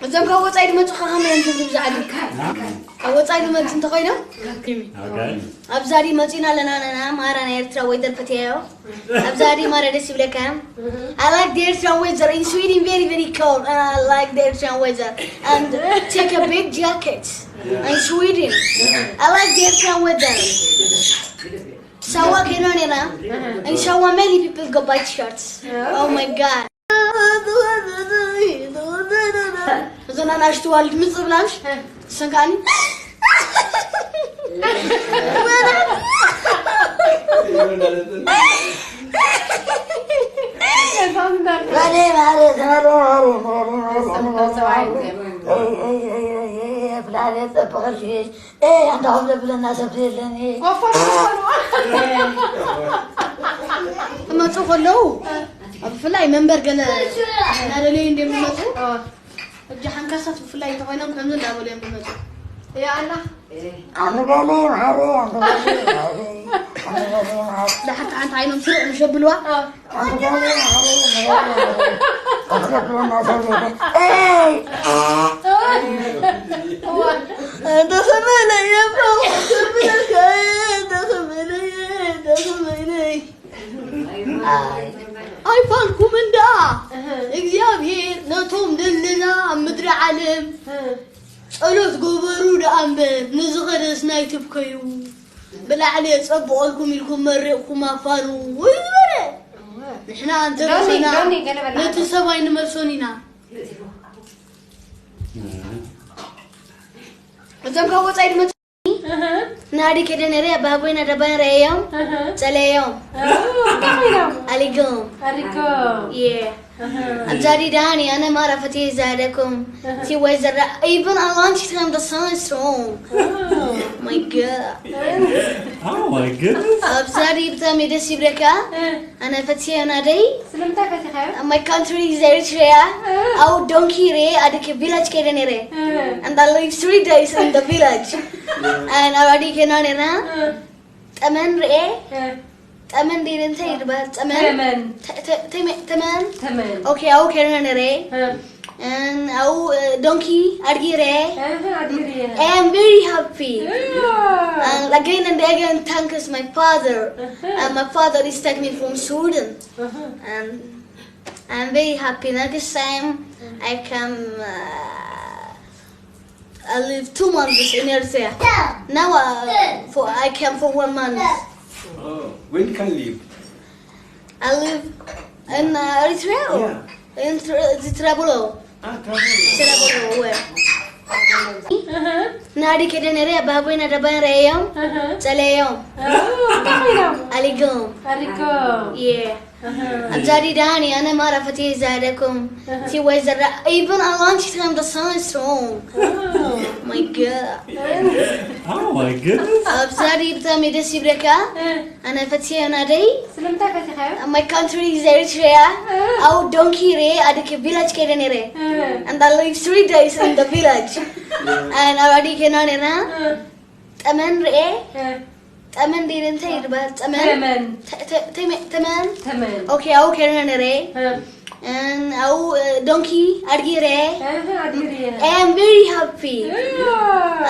እዞም ካብ ወፃኢ ዝመፁ ከ ከመይ እዮም ትብሉ? ብዛዕባ ካብ ወፃኢ ዝመፁ እንተኮይኖም ኣብዛ ድዩ መፂና ኣለና ነና ማራ ናይ ኤርትራ ወይዘር ፈትያዮ። ኣብዛ ድዩ ማራ ደስ ይብለካ? I like the Eritrean weather in Sweden, very, very cold. I like the Eritrean weather and take a big jacket in Sweden. I like the Eritrean weather. ሳዋ ከይና ነና and ሳዋ many people go buy shirts. Oh my god. እዞን ኣናእሽቱ ዋልድ ምጽብላሽ ሰንካኒ ፍላለ ጽብቕልሽ ኣንታ ከም ዘብለና ሰብ የለን። ክመፁ ከለዉ ኣብ ብፍላይ መንበር ገለ እናደለዩ እንደሚመፁ እጃ ሓንካሳት ብፍላይ እንተኮይኖም ከምዚ እንዳበሉ እዮም ዝመፁ። ያ ኣላ ኣንበሉ ሃሩ ኣንበሉ ዳሕር ሓንቲ ዓይኖም ስርዕ ምሸብልዋ ኣንበሉ ሃሩ ኣንበሉ ኣትረክበና ሰብ የለን። ደኸመለይ የብሎ ደኸመለይ ደኸመለይ ደኸመለይ ኣይፋልኩም እንዳ እግዚኣብሔር ነቶም ዘለና ኣብ ምድሪ ዓለም ጸሎት ግበሩ ደኣ እምበር ንዝኸደስ ናይ ትብከዩ ብላዕሊ የጸብቐልኩም ኢልኩም መሪቕኩም ኣፋኑ ወይ ዝበለ ንሕና እንተ ዶኒ፣ ርኢና ዶኒ፣ ገለ በላ። ነቲ ሰብ ኣይንመልሶን ኢና። እዞም ካብ ወጻኢ ዝመጹ ናዲ ከደ ነረ ኣባቦይና ደባን ረዮም ጸለዮም ኣሊጎም ኣሪጎ yeah. I'm Daddy Danny, and I'm out of a tease that I come. See, where's the even a lunch time the sun is strong. My god. Oh my goodness. I'm Daddy, but I'm a Desi Breaker, and I feel you on a day. ስለምንታይ ፈቲኻዮ? My country is Eritrea. ኣው ዶንኪ ሬ ኣድክ ቪላጅ ከይደ ነይረ and I live three days in the village. And already ከና ነይርና ጠመን ርኤ ጠመን ዴ እንታይ ይባል? ጠመን ተመን። ተመን። ተመን። Okay, ኣው ከይደ ነይረ and ኣው ዶንኪ ኣድጊ ርኤ. I am very happy. And again and again, thanks my father. And my father is taking me from Sweden. And I'm very happy. Next time I come, uh, I live two months in Eritrea. Now uh, for I came for one month. Oh, when can leave? I live in uh, Eritrea. Yeah. In Tra- the Trabulo. Ah, Trabulo. Trabulo, where? ናዲ ከደ ነረ ባቦይና ደባን ረዮም ጸለዮም ኣሊጎም ኣሪጎ yeah. I'm Daddy Danny, and I'm out of a tease that I come. See, where's the even a lunch time the sun is strong. My god. Oh my goodness. I'm Daddy, but I'm a Desi Breaker, and I feel you on a day. ስለምንታይ ፈቲኻዮ? My country is Eritrea. ኣው ዶንኪ ሬ ኣድክ ቪላጅ ከይደ ነይረ and I live three days in the village. And already ከና ነይርና ጠመን ርኤ ጠመን ዴ እንታይ ይባል? ጠመን ተመን። ተመን። ተመን። Okay, ኣው ከይደ ነይረ and ኣው ዶንኪ ኣድጊ ርኤ. I am very happy.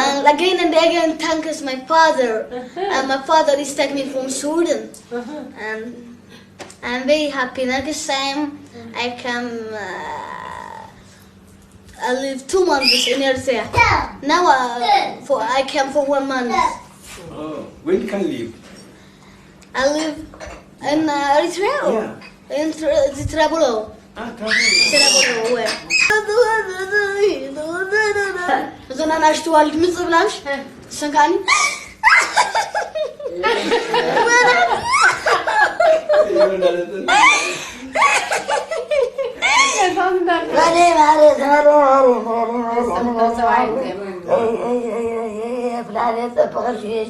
And again and again, thanks my father. And my father is taking me from Sweden. And I'm very happy. Next time I come, uh, I live two months in Eritrea. Now uh, for I came for one month. Oh, when can leave? I live in uh, Eritrea. Yeah. In Tra- the Trabulo. Ah, Trabulo. Trabulo, where? እዞን ኣናእሽቱ ዋልድ ምጽብላሽ ሰንካኒ ፍላለ ጽብቕልሽ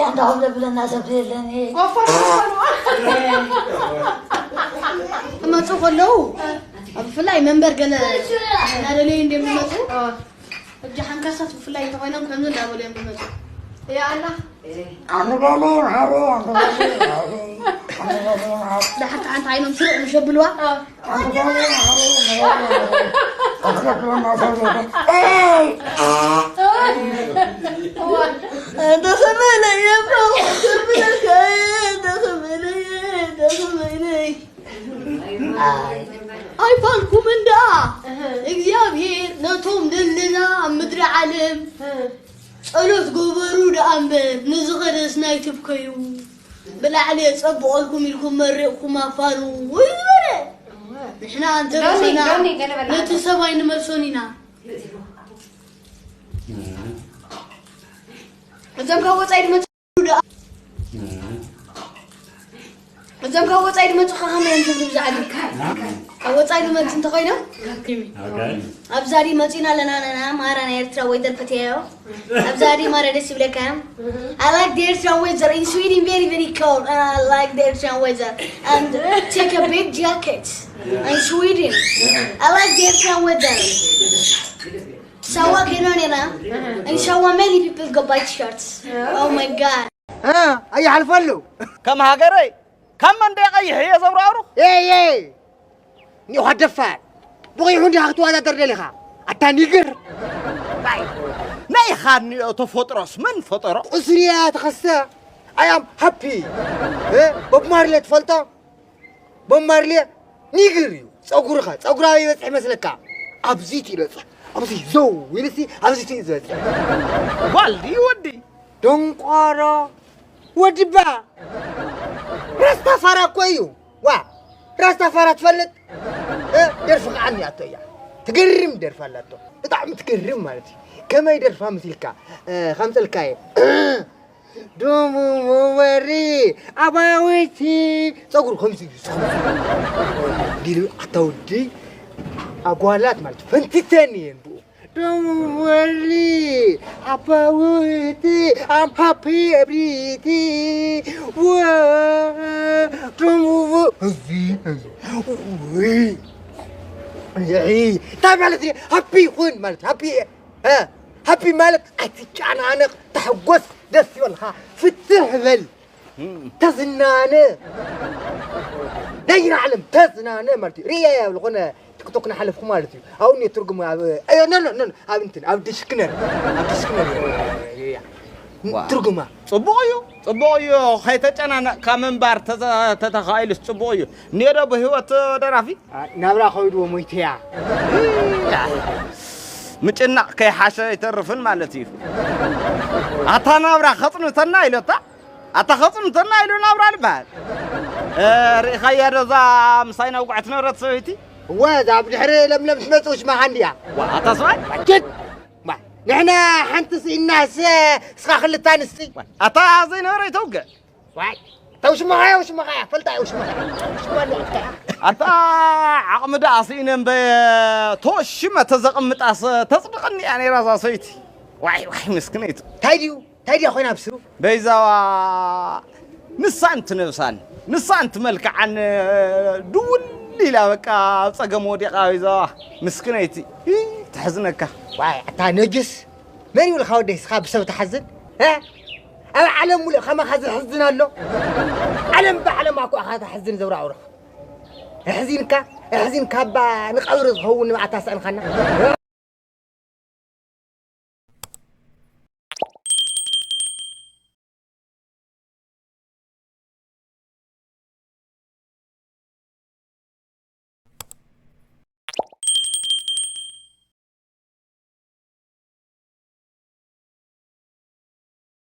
ኣንታ ከም ዘብለና ሰብ የለን። ክመፁ ከለዉ ኣብ ብፍላይ መንበር ገለ እናደለዩ እንደሚመፁ እጃ ሓንካሳት ብፍላይ እንተኮይኖም ከምዚ እንዳበሉ እዮም ዝመፁ። ያ ኣላ ኣንበሉ ሃሩ ኣንበሉ ሃሩ ኣንበሉ ሃሩ ዳሕርቲ ሓንቲ ዓይኖም ስርዕ ምሸብልዋ Hey! Doesn't really, doesn't really, doesn't really. ኣይፋልኩም እንዳ እግዚኣብሔር ነቶም ደለና ኣብ ምድሪ ዓለም ጸሎት ግበሩ ደኣ እምበር ንዝኸደስ ናይ ትብከዩ። ብላዕሊ የጸብቐልኩም ኢልኩም መሪቕኩም ኣፋኑ። ወይ ዝበለ። ንሕና እንተ ዶኒ፣ ርእስና ዶኒ፣ ገለ በል። ነቲ ሰብ ኣይንመልሶን ኢና። እዞም ካብ ወጻኢ ዝመጹ ደኣ እዞም ካብ ወጻኢ ዝመጹ ከ ከመይ እዮም ዝብሉ ብዛዕባ? ካብ ወጻኢ ዝመጹ እንተኾይኖም፣ ኦኬ። ኣብዛ ድዩ መጺና ኣለና፣ ኣለና፣ ማራ ናይ ኤርትራ ወይዘር ፈትያዮ። ኣብዛ ድዩ ማራ ደስ ይብለካ? I like the Eritrean weather in Sweden, very, very cold. And I like the Eritrean weather. And take a big jacket in Sweden. I like the Eritrean weather. Sawa keno nena. In Sawa, many people go buy shirts. Oh my God. እ፣ ኣይሓልፈሉ። ከም ሃገረይ፣ ካብ መንደይ ቀይሕ እየ ዘብራሩ። ኤይ፣ ኤይ፣ ኒኻ ደፋር። ብቐይሑ እንዲኻ ክትወዳደር ደሊኻ? ኣታ ኒግር። ባይ። ናይ ኻኒ ተፈጥሮስ መን ፈጠሮ? ቁስሪ እያ ተኸስተ። I am happy። እ፣ ቦብ ማርሌ ትፈልጦ? ቦብ ማርሌ ኒግር እዩ። ጸጉርኻ፣ ጸጉራ ይበጽሕ ይመስለካ? ኣብዚ ትበጽሕ። ኣብዚ ዘው ኢልሲ፣ ኣብዚ ትዩ ዝበጽሕ። ጓል ድዩ ወዲ? ደንቋሮ። ወድባ። ራስታፋራ እኮ እዩ። ዋ፣ ራስታፋራ ትፈልጥ? እ፣ ደርፊ ከዓ እኒኣቶ እያ። ትገርም ደርፊ ኣላቶ። ብጣዕሚ ትገርም ማለት እዩ። ከመይ ደርፋ መሲልካ? እ፣ ከምፀልካ እየ። ዱሙ ወሪ ኣባዊቲ ጸጉሩ ከምዚ እዩ፣ ከምዚ። ዲሉ ኣታ ወዲ ኣጓላት ማለት ፈንቲተን እየን ብኡ። ዱሙ ወሪ ኣባዊቲ ኣም ሃፒ ኤብሪቲ ወ ዱሙ ወ-፣ እዚ፣ እዚ። ውይ። እንታይ ማለት እዩ? ሃፒ ይኹን ማለት ሃፒ እ፣ ሃፒ ማለት ኣይትጨናነቕ፣ ተሐጎስ፣ ደስ ይበልካ፣ ፍትሕ በል፣ ተዝናነ፣ ናይ ዓለም ተዝናነ ማለት እዩ። ርእያ እያ ዝኾነ ቲክቶክ ናሓለፍኩ ማለት እዩ። ኣብኡ እኒኦ ትርጉም ኣብ፣ ኣዮ፣ ኖ፣ ኖ፣ ኖ፣ ኖ፣ ኣብ እንትን፣ ኣብ ዲሽክነሪ፣ ኣብ ዲሽክነሪ እያ። ዋ። ትርጉማ። ጽቡቕ እዩ፣ ጽቡቕ እዩ። ከይተጨናነቕካ ምንባር ተዘ-፣ ተተኻኢሉስ ጽቡቕ እዩ። እኒኦ ዶ ብህይወት ደራፊ? አ፣ ናብራ ከይድዎ ሞይተያ። ምጭናቕ ከይሓሸ ኣይተርፍን ማለት እዩ። ኣታ ናብራ ከጽንተና ኢሎታ፣ ኣታ ከጽንተና ኢሉ ናብራ ልበሃል። እ፣ ርኢኻያ ዶ እዛ ምሳይ ነውግዕ ትነበረት ሰበይቲ? እወ፣ እዛ ኣብ ድሕሪ ለምለም ትመጽእ ሽማኻ እንድያ። ዋ፣ ኣታ ሰብኣይ? ዋ፣ ጭድ! ዋ፣ ንሕና ሓንቲ ስኢናስ፣ እስኻ ክልተ ኣንስቲ። ኣታ ዘይነበረ ይተውግዕ። ዋይ፣ ተው ሽማኻያ፣ ሽማኻያ፣ ፈልጣ፣ ሽማኻያ። ሽማ ኣለካ። ኣታ ዓቕሚ ደኣ ስኢነ እምበ፣ ተወሽመ ተዘቕምጣስ ተጽድቐኒ እያ ነይራ እዛ ሰበይቲ። ዋይ፣ ዋይ፣ ምስክነይቲ። እንታይ ድዩ? እንታይ ድያ ኮይና ብስሩ? በይዛዋ ንሳ እንትነብሳን፣ ንሳ እንትመልክዓን ድውል ኢላ በቃ ኣብ ጸገም ወዲቓ በይዛዋ። ምስክነይቲ። ይ፣ ተሕዝነካ። ዋይ፣ ኣታ ነጅስ። መን ይብልካ ወደይ እስኻ ብሰብ ትሓዝን? እ? ኣብ ዓለም ሙሉእ ከማኻ ዘሕዝን ኣሎ? ዓለም ብዓለማ እኮ ኢኻ ተሕዝን ዘውራውርኽ። ኣሕዚንካ፣ ኣሕዚንካ እባ ንቐብሪ ዝኸውን ንብዓት ኣስኣንኻና።